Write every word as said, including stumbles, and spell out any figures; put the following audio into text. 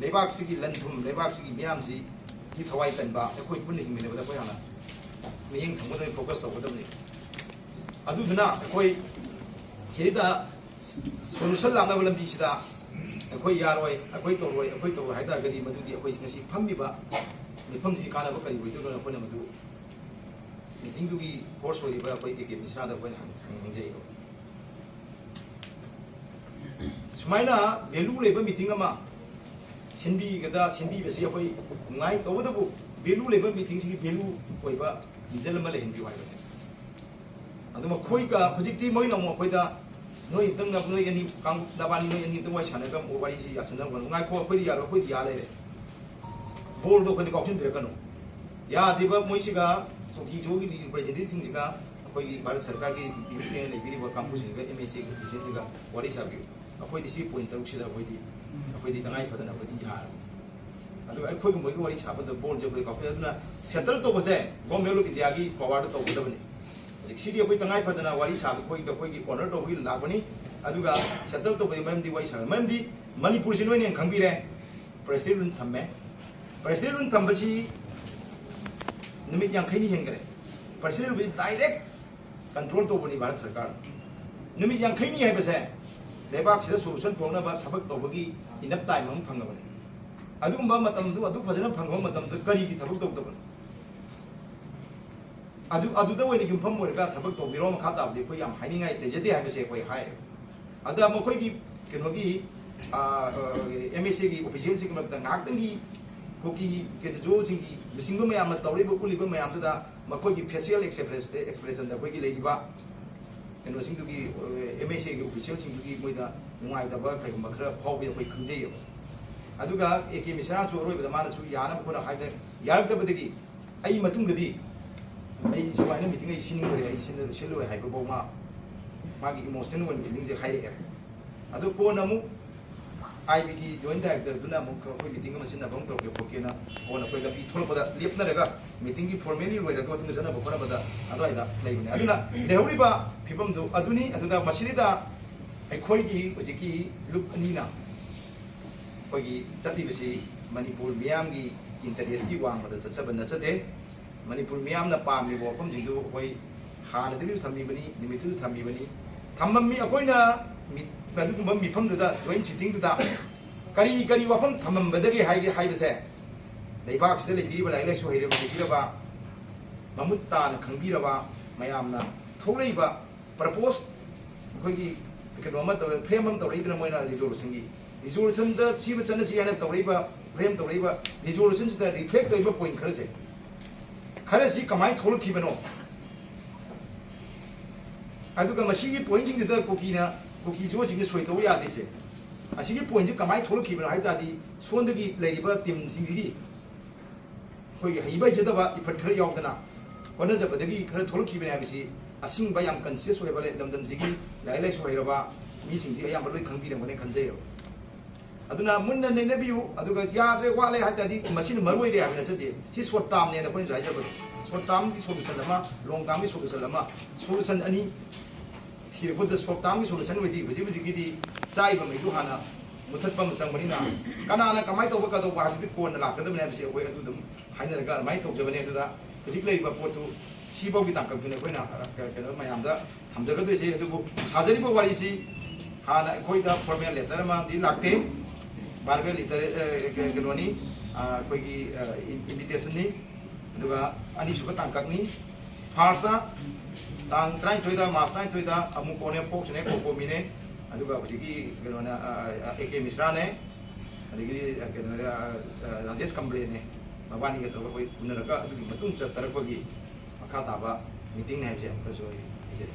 ꯂꯩꯕꯥꯛꯁꯤꯒꯤ ꯂꯟ ꯊꯨꯝ, ꯂꯩꯕꯥꯛꯁꯤꯒꯤ ꯃꯤꯌꯥꯝꯁꯤꯒꯤ ꯊꯋꯥꯏ ꯀꯟꯕ, ꯑꯩꯈꯣꯏ ꯄꯨꯟꯅ ꯍꯤꯡꯃꯤꯟꯅꯕꯗ ꯑꯩꯈꯣꯏ ꯍꯥꯟꯅ ꯃꯤꯠꯌꯦꯡ ꯊꯝꯒꯗꯕꯅꯤ, ꯐꯣꯀꯁ ꯇꯧꯒꯗꯕꯅꯤ꯫ ꯑꯗꯨꯗꯨꯅ ꯑꯩꯈꯣꯏ ꯁꯤꯗ ꯁꯣꯂꯨꯁꯟ ꯂꯥꯛꯅꯕ ꯂꯝꯕꯤꯁꯤꯗ ꯑꯩꯈꯣꯏ ꯌꯥꯔꯣꯏ, ꯑꯩꯈꯣꯏ ꯇꯧꯔꯣꯏ, ꯑꯩꯈꯣꯏ ꯇꯧꯔꯣꯏ ꯍꯥꯏ ꯇꯥꯔꯒꯗꯤ, ꯃꯗꯨꯗꯤ ꯑꯩꯈꯣꯏ ꯉꯁꯤ ꯐꯝꯃꯤꯕ ꯃꯤꯐꯝꯁꯤꯒꯤ ꯀꯥꯟꯅꯕ ꯀꯔꯤ ꯑꯣꯏꯗꯣꯏꯅꯣ? ꯑꯩꯈꯣꯏꯅ ꯃꯗꯨ ꯃꯤꯇꯤꯡꯗꯨꯒꯤ ꯍꯣꯁ ꯑꯣꯏꯔꯤꯕ ꯑꯩꯈꯣꯏ ꯑꯦ ꯀꯦ ꯃꯤꯁ꯭ꯔꯥꯗ ꯑꯩꯈꯣꯏꯅ ꯍꯪ-, ꯍꯪ-, ꯍꯪꯖꯩ꯫ ꯁꯨꯃꯥꯏꯅ ꯚꯦꯂꯨ ꯂꯩꯕ ꯃꯤꯇꯤꯡ ꯑꯃ ꯁꯤꯟꯕꯤꯒꯗ-, ꯁꯤꯟꯕꯤꯕꯁꯤ ꯑꯩꯈꯣꯏ ꯅꯨꯡꯉꯥꯏ꯫ ꯇꯧꯕꯇꯕꯨ ꯚꯦꯂꯨ ꯂꯩꯕ ꯃꯤꯇꯤꯡꯁꯤꯒꯤ ꯚꯦꯂꯨ ꯑꯣꯏꯕ ꯔꯤꯖꯜ ꯑꯃ ꯂꯩꯍꯟꯕꯤꯌꯨ ꯍꯥꯏꯕꯅꯤ꯫ ꯑꯗꯨ ꯃꯈꯣꯏꯒ ꯍꯧꯖꯤꯛꯇꯤ ꯃꯣꯏꯅ ꯑꯃꯨꯛ ꯑꯩꯈꯣꯏꯗ, "ꯅꯣꯏ ꯑꯝꯇꯪ, ꯅꯣꯏ ꯑꯅꯤ ꯀꯥꯡ-, ꯅꯕꯥꯅꯤ, ꯅꯣꯏ ꯑꯅꯤ ꯑꯝꯇꯪ ꯋꯥꯔꯤ ꯁꯥꯟꯅꯔꯒ ꯑꯃꯨꯛ ꯋꯥꯔꯤꯁꯤ ꯌꯥꯁꯟꯅꯕ ꯉꯥꯏꯈꯣ, ꯑꯩꯈꯣꯏꯗꯤ ꯌꯥꯔꯣꯏ, ꯑꯩꯈꯣꯏꯗꯤ ꯌꯥ ꯂꯩꯔꯦ꯫ ꯕꯣꯜꯗꯣ ꯑꯩꯈꯣꯏꯗꯤ ꯀꯥꯎꯁꯤꯟꯕꯤꯔꯛꯀꯅꯨ꯫ ꯌꯥꯗ꯭ꯔꯤꯕ ꯃꯣꯏꯁꯤꯒ, ꯆꯧꯀꯤ ꯆꯧꯀꯤꯒꯤ ꯔꯤꯄ꯭ꯔꯖꯦꯟꯇꯦꯇꯤꯚꯁꯤꯡꯁꯤꯒ, ꯑꯩꯈꯣꯏꯒꯤ ꯚꯥꯔꯠ ꯁꯔꯀꯥꯔꯒꯤ ꯂꯩꯕꯤꯔꯤꯕ ꯀꯥꯡꯕꯨꯁꯤꯡꯒ, ꯑꯦꯝ ꯑꯦꯁ ꯑꯦꯒꯤ ꯑꯣꯐꯤꯁꯤꯌꯦꯜꯁꯤꯡꯒ ꯋꯥꯔꯤ ꯁꯥꯕꯤꯌꯨ꯫ ꯑꯩꯈꯣꯏꯗꯤ ꯁꯤ ꯄꯣꯏꯟꯠ ꯇꯔꯨꯛꯁꯤꯗ ꯑꯩꯈꯣꯏꯗꯤ, ꯑꯩꯈꯣꯏꯗꯤ ꯇꯉꯥꯏ ꯐꯗꯅ ꯑꯩꯈꯣꯏꯗꯤ ꯌꯥꯔꯕꯅꯤ꯫ ꯑꯗꯨꯒ ꯑꯩꯈꯣꯏꯒꯨꯝꯕꯒꯤ ꯋꯥꯔꯤ ꯁꯥꯕꯗ ꯕꯣꯜꯁꯦ ꯑꯩꯈꯣꯏ ꯀꯥꯎꯁꯤꯟ-, ꯑꯗꯨꯅ ꯁꯦꯇꯜ ꯇꯧꯕꯁꯦ ꯒꯣꯔꯃꯦꯟ ꯑꯣꯐ ꯏꯟꯗꯤꯌꯥꯒꯤ ꯄꯋꯥꯔꯗ ꯇꯧꯒꯗꯕꯅꯤ꯫ ꯍꯧꯖꯤꯛ ꯁꯤꯗꯤ ꯑꯩꯈꯣꯏ ꯇꯉꯥꯏ ꯐꯗꯅ ꯋꯥꯔꯤ ꯁꯥꯕ, ꯑꯩꯈꯣꯏꯗ ꯑꯩꯈꯣꯏꯒꯤ ꯑꯣꯅꯔ ꯇꯧꯕꯒꯤ ꯂꯥꯛꯄꯅꯤ꯫ ꯑꯗꯨꯒ ꯁꯦꯇꯜ ꯇꯧꯕꯒꯤ ꯃꯔꯝꯗꯤ ꯋꯥꯔꯤ ꯁꯥꯕ, ꯃꯔꯝꯗꯤ ꯃꯅꯤꯄꯨꯔꯁꯤ ꯅꯣꯏꯅ ꯍꯦꯟꯅ ꯈꯪꯕꯤꯔꯦ꯫ ꯄ꯭ꯔꯦꯁꯤꯗꯦꯟ ꯔꯨꯜ ꯊꯝꯃꯦ꯫ ꯄ꯭ꯔꯦꯁꯤꯗꯦꯟ ꯔꯨꯜ ꯊꯝꯕꯁꯤ ꯅꯨꯃꯤꯠ ꯌꯥꯡꯈꯩꯅꯤ ꯍꯦꯟꯈ꯭ꯔꯦ꯫ ꯄ꯭ꯔꯦꯁꯤꯗꯦꯟ ꯔꯨꯜꯁꯤ ꯗꯥꯏꯔꯦꯛ ꯀꯟꯇ꯭ꯔꯣꯜ ꯇꯧꯕꯅꯤ ꯚꯥꯔꯠ ꯁꯔꯀꯥꯔꯅ꯫ ꯅꯨꯃꯤꯠ ꯌꯥꯡꯈꯩꯅꯤ ꯍꯥꯏꯕꯁꯦ ꯂꯩꯕꯥꯛꯁꯤꯗ ꯁꯣꯂꯨꯁꯟ ꯄꯨꯔꯛꯅꯕ ꯊꯕꯛ ꯇꯧꯕꯒꯤ ꯏꯅꯐ ꯇꯥꯏꯝ ꯑꯃ ꯐꯪꯉꯕꯅꯤ꯫ ꯑꯗꯨꯒꯨꯝꯕ ꯃꯇꯝꯗꯨ, ꯑꯗꯨ ꯐꯖꯅ ꯐꯪꯉꯕ ꯃꯇꯝꯗ ꯀꯔꯤꯒꯤ ꯊꯕꯛ ꯇꯧꯗꯕꯅꯣ? ꯑꯗꯨ, ꯑꯗꯨꯗ ꯑꯣꯏꯅ ꯌꯨꯝꯐꯝ ꯑꯣꯏꯔꯒ ꯊꯕꯛ ꯇꯧꯕꯤꯔꯣ, ꯃꯈꯥ ꯇꯥꯕꯗꯤ ꯑꯩꯈꯣꯏ ꯌꯥꯝ ꯍꯥꯏꯅꯤꯡꯉꯥꯏ ꯂꯩꯖꯗꯦ ꯍꯥꯏꯕꯁꯦ ꯑꯩꯈꯣꯏ ꯍꯥꯏ꯫ ꯑꯗ ꯃꯈꯣꯏꯒꯤ ꯀꯩꯅꯣꯒꯤ, ꯑꯥ, ꯑꯥ, ꯑꯦꯝ ꯑꯦꯁ ꯑꯦꯒꯤ ꯑꯣꯐꯤꯁꯤꯌꯦꯜꯁꯤꯡꯒꯤ ꯃꯔꯛꯇ ꯉꯥꯏꯍꯥꯛꯇꯪꯒꯤ ꯀꯨꯀꯤ ꯀꯩꯅꯣ ꯖꯣꯁꯤꯡꯒꯤ ꯂꯨꯆꯤꯡꯕ ꯃꯌꯥꯝꯅ ꯇꯧꯔꯤꯕ ꯎꯠꯂꯤꯕ ꯃꯌꯥꯝꯗꯨꯗ ꯃꯈꯣꯏꯒꯤ ꯐꯦꯁꯤꯌꯦꯜ ꯑꯦꯛꯁꯄ꯭ꯔꯦꯁꯟꯗ ꯑꯩꯈꯣꯏꯒꯤ ꯂꯩꯔꯤꯕ ꯀꯩꯅꯣꯁꯤꯡꯗꯨꯒꯤ, ꯑꯦꯝ ꯑꯦꯁ ꯑꯦꯒꯤ ꯑꯣꯐꯤꯁꯤꯌꯦꯜꯁꯤꯡꯗꯨꯒꯤ ꯃꯣꯏꯗ ꯅꯨꯡꯉꯥꯏꯇꯕ ꯀꯩꯒꯨꯝꯕ ꯈꯔ ꯐꯥꯎꯕ ꯑꯩꯈꯣꯏ ꯈꯪꯖꯩꯌꯦꯕ꯫ ꯑꯗꯨꯒ ꯑꯦ ꯀꯦ ꯃꯤꯁ꯭ꯔꯥꯁꯨ ꯑꯔꯣꯏꯕꯗ ꯃꯥꯅꯁꯨ ꯌꯥꯅꯕ ꯈꯣꯠꯅ ꯍꯥꯏꯗ ꯌꯥꯔꯛꯇꯕꯗꯒꯤ ꯑꯩ ꯃꯇꯨꯡꯗꯗꯤ ꯑꯩ ꯁꯨꯃꯥꯏꯅ ꯃꯤꯇꯤꯡ ꯑꯩ ꯁꯤꯟꯅꯤꯡꯗ꯭ꯔꯦ, ꯑꯩ ꯁꯤꯟꯅ-, ꯁꯤꯜꯂꯣꯏ ꯍꯥꯏꯕꯐꯥꯎ ꯃꯥ ꯃꯥꯒꯤ ꯏꯃꯣꯁꯅꯦꯜ ꯑꯣꯏꯕ ꯐꯤꯂꯤꯡꯁꯦ ꯍꯥꯏꯔꯛꯑꯦ꯫ ꯑꯗꯨ ꯀꯣꯟꯅ ꯑꯃꯨꯛ ꯑꯥꯏ ꯕꯤꯒꯤ ꯖꯣꯏꯟ ꯗꯥꯏꯔꯦꯛꯇꯔꯗꯨꯅ ꯑꯃꯨꯛ ꯑꯩꯈꯣꯏ ꯃꯤꯇꯤꯡ ꯑꯃ ꯁꯤꯟꯅꯕ ꯑꯃ ꯇꯧꯔꯛꯀꯦ ꯈꯣꯠꯀꯦꯅ ꯀꯣꯟꯅ ꯑꯩꯈꯣꯏ ꯂꯝꯕꯤ ꯊꯣꯛꯂꯛꯄꯗ ꯂꯦꯞꯅꯔꯒ ꯃꯤꯇꯤꯡꯒꯤ ꯐꯣꯔꯃꯦꯂꯤ ꯂꯣꯏꯔꯒ ꯃꯇꯨꯡꯗ ꯆꯠꯅꯕ ꯈꯣꯠꯅꯕꯗ ꯑꯗꯨꯋꯥꯏꯗ ꯂꯩꯕꯅꯦ꯫ ꯑꯗꯨꯅ ꯂꯩꯍꯧꯔꯤꯕ ꯐꯤꯕꯝꯗꯨ ꯑꯗꯨꯅꯤ꯫ ꯑꯗꯨꯗ ꯃꯁꯤꯗ ꯑꯩꯈꯣꯏꯒꯤ ꯍꯧꯖꯤꯛꯀꯤ ꯂꯨꯞ ꯑꯅꯤꯅ ꯑꯩꯈꯣꯏꯒꯤ ꯆꯠꯂꯤꯕꯁꯤ ꯃꯅꯤꯄꯨꯔ ꯃꯤꯌꯥꯝꯒꯤ ꯏꯟꯇꯔꯦꯁꯀꯤ ꯋꯥꯡꯃꯗ ꯆꯠꯆꯕ ꯅꯠꯆꯗꯦ꯫ ꯃꯅꯤꯄꯨꯔ ꯃꯤꯌꯥꯝꯅ ꯄꯥꯝꯂꯤꯕ ꯋꯥꯐꯝꯁꯤꯡꯗꯨ ꯑꯩꯈꯣꯏ ꯍꯥꯟꯅꯗꯒꯤꯁꯨ ꯊꯝꯃꯤꯕꯅꯤ, ꯅꯨꯃꯤꯠꯇꯨꯁꯨ ꯊꯝꯃꯤꯕꯅꯤ꯫ ꯊꯝꯃꯝꯃꯤ꯫ ꯑꯩꯈꯣꯏꯅ ꯃꯤ-, ꯑꯗꯨꯒꯨꯝꯕ ꯃꯤꯐꯝꯗꯨꯗ, ꯖꯣꯏꯟ ꯁꯤꯇꯤꯡꯗꯨꯗ ꯀꯔꯤ ꯀꯔꯤ ꯋꯥꯐꯝ ꯊꯝꯃꯝꯕꯗꯒꯦ ꯍꯥꯏꯒꯦ ꯍꯥꯏꯕꯁꯦ, ꯂꯩꯕꯥꯛꯁꯤꯗ ꯂꯩꯕꯤꯔꯤꯕ ꯂꯥꯏꯔꯤꯛ ꯂꯥꯏꯁꯨ ꯍꯩꯔꯕ, ꯍꯩꯕꯤꯔꯕ, ꯃꯃꯨꯠ ꯇꯥꯅ ꯈꯪꯕꯤꯔꯕ ꯃꯌꯥꯝꯅ ꯊꯣꯛꯂꯛꯏꯕ ꯄ꯭ꯔꯄꯣꯁ ꯑꯩꯈꯣꯏꯒꯤ ꯀꯩꯅꯣ ꯑꯃ ꯇꯧꯔꯦ, ꯐ꯭ꯔꯦꯝ ꯑꯃ ꯇꯧꯔꯛꯏꯗꯅ ꯃꯣꯏꯅ ꯔꯤꯖꯣꯂꯨꯁꯟꯒꯤ꯫ ꯔꯤꯖꯣꯂꯨꯁꯟꯗ ꯁꯤꯃ ꯆꯠꯅꯁꯤ ꯍꯥꯏꯅ ꯇꯧꯔꯛꯏꯕ, ꯐ꯭ꯔꯦꯝ ꯇꯧꯔꯛꯏꯕ ꯔꯤꯖꯣꯂꯨꯁꯟꯁꯤꯗ ꯔꯤꯐ꯭ꯂꯦꯛ ꯇꯧꯔꯤꯕ ꯄꯣꯏꯟ ꯈꯔꯁꯦ, ꯈꯔꯁꯤ ꯀꯃꯥꯏꯅ ꯊꯣꯛꯂꯛꯈꯤꯕꯅꯣ? ꯑꯗꯨꯒ ꯃꯁꯤꯒꯤ ꯄꯣꯏꯟꯁꯤꯡꯁꯤꯗ ꯀꯨꯀꯤꯅ, ꯀꯨꯀꯤ ꯖꯣꯁꯤꯡꯅ ꯁꯣꯏ ꯇꯧꯕ ꯌꯥꯗꯦꯁꯦ꯫ ꯑꯁꯤꯒꯤ ꯄꯣꯏꯟꯁꯤ ꯀꯃꯥꯏꯅ ꯊꯣꯛꯂꯛꯈꯤꯕꯅꯣ ꯍꯥꯏ ꯇꯥꯔꯗꯤ, ꯁꯣꯝꯗꯒꯤ ꯂꯩꯔꯤꯕ ꯇꯤꯝꯁꯤꯡꯁꯤꯒꯤ ꯑꯩꯈꯣꯏꯒꯤ ꯍꯩꯕ ꯍꯩꯖꯗꯕ ꯏꯐꯠ ꯈꯔ ꯌꯥꯎꯗꯅ ꯍꯣꯠꯅꯖꯕꯗꯒꯤ ꯈꯔ ꯊꯣꯛꯂꯛꯈꯤꯕꯅꯤ ꯍꯥꯏꯕꯁꯤ ꯑꯁꯤꯒꯨꯝꯕ ꯌꯥꯝ ꯀꯟꯁꯤꯌꯁ ꯑꯣꯏꯕ ꯂꯝꯗꯝꯁꯤꯒꯤ ꯂꯥꯏꯔꯤꯛ ꯂꯥꯏꯁꯨ ꯍꯩꯔꯕ ꯃꯤꯁꯤꯡꯗꯤ ꯑꯌꯥꯝꯕ ꯂꯣꯏ ꯈꯪꯕꯤꯔꯝꯒꯅꯤ ꯈꯟꯖꯩꯌꯦꯕ꯫ ꯑꯗꯨꯅ ꯃꯨꯟꯅ ꯅꯩꯅꯕꯤꯌꯨ, ꯑꯗꯨꯒ ꯌꯥꯗ꯭ꯔꯦ, ꯋꯥꯠꯂꯦ ꯍꯥꯏ ꯇꯥꯔꯗꯤ ꯃꯁꯤꯅ ꯃꯔꯨ ꯑꯣꯏꯔꯦ ꯍꯥꯏꯕ ꯅꯠꯆꯗꯦ꯫ ꯁꯤ ꯁꯣꯔꯠ ꯇꯥꯔꯝꯅꯦꯅ ꯑꯩꯈꯣꯏꯅꯁꯨ ꯍꯥꯏꯖꯕꯗꯣ, ꯁꯣꯔꯠ ꯇꯥꯔꯝꯒꯤ ꯁꯣꯂꯨꯁꯟ ꯑꯃ, ꯂꯣꯡ ꯇꯥꯔꯝꯒꯤ ꯁꯣꯂꯨꯁꯟ ꯑꯃ, ꯁꯣꯂꯨꯁꯟ ꯑꯅꯤ ꯊꯤꯔꯛꯄꯗ ꯁꯣꯔꯠ ꯇꯥꯔꯝꯒꯤ ꯁꯣꯂꯨꯁꯟ ꯑꯣꯏꯗꯤ ꯍꯧꯖꯤꯛ ꯍꯧꯖꯤꯛꯀꯤꯗꯤ ꯆꯥꯏꯕ ꯃꯩꯗꯨ ꯍꯥꯟꯅ ꯃꯨꯊꯠꯄ ꯑꯃ ꯆꯪꯕꯅꯤꯅ ꯀꯅꯥꯅ ꯀꯃꯥꯏꯅ ꯇꯧꯕ ꯀꯩꯗꯧꯕ ꯍꯥꯏꯕꯗꯨꯗꯤ ꯀꯣꯟꯅ ꯂꯥꯛꯀꯗꯕꯅꯤ ꯍꯥꯏꯕꯁꯤ ꯑꯩꯈꯣꯏ ꯑꯗꯨ ꯑꯗꯨꯝ ꯍꯥꯏꯅꯔꯒ ꯑꯗꯨꯃꯥꯏꯅ ꯇꯧꯖꯕꯅꯤ꯫ ꯑꯗꯨꯗ ꯍꯧꯖꯤꯛ ꯂꯩꯔꯤꯕ ꯄꯣꯠꯇꯨ ꯁꯤꯐꯥꯎꯒꯤ ꯇꯥꯡꯀꯛꯇꯨꯅꯤ ꯑꯩꯈꯣꯏꯅ, ꯑ, ꯀ-, ꯀꯩꯅꯣ ꯃꯌꯥꯝꯗ ꯊꯝꯖꯒꯗꯣꯏꯁꯦ꯫ ꯑꯗꯨꯕꯨ ꯁꯥꯖꯔꯤꯕ ꯋꯥꯔꯤꯁꯤ ꯍꯥꯟꯅ ꯑꯩꯈꯣꯏꯗ ꯐꯣꯔꯃꯦꯜ ꯂꯦꯇꯔ ꯑꯃꯗꯤ ꯂꯥꯛꯇꯦ, ꯚꯥꯔꯕꯦꯜ ꯂꯦꯇꯔ, ꯑ, ꯀ-, ꯀꯩꯅꯣꯅꯤ, ꯑ, ꯑꯩꯈꯣꯏꯒꯤ, ꯑ, ꯏꯟ-, ꯏꯟꯚꯤꯇꯦꯁꯟꯅꯤ꯫ ꯑꯗꯨꯒ ꯑꯅꯤꯁꯨꯕ ꯇꯥꯡꯀꯛꯅꯤ꯫ ꯐꯥꯔꯁꯇ ꯇꯥꯡ ꯇꯔꯥꯅꯤꯊꯣꯏꯗ, ꯃꯥꯔꯆ ꯇꯔꯥꯅꯤꯊꯣꯏꯗ ꯑꯃꯨꯛ ꯀꯣꯅꯦ, ꯐꯣꯛꯁꯅꯦ, ꯀꯣꯀꯣꯃꯤꯅꯦ, ꯑꯗꯨꯒ ꯍꯧꯖꯤꯛꯀꯤ ꯀꯩꯅꯣꯅ, ꯑ, ꯑ, ꯑꯦ ꯀꯦ ꯃꯤꯁ꯭ꯔꯥꯅꯦ, ꯑꯗꯒꯤꯗꯤ, ꯑ, ꯀꯩꯅꯣꯗ, ꯑ, ꯑ, ꯔꯥꯖꯦꯁ ꯀꯝꯕ꯭ꯂꯦꯅꯦ, ꯃꯕꯥꯅꯤꯒ ꯇꯧꯔꯒ ꯑꯩꯈꯣꯏ ꯎꯅꯔꯒ ꯑꯗꯨꯒꯤ ꯃꯇꯨꯡ ꯆꯠꯊꯔꯛꯄꯒꯤ ꯃꯈꯥ ꯇꯥꯕ ꯃꯤꯇꯤꯡꯅꯤ ꯍꯥꯏꯕꯁꯦ ꯑꯃꯨꯛꯀꯁꯨ ꯑꯩ ꯍꯥꯏꯖꯔꯤ꯫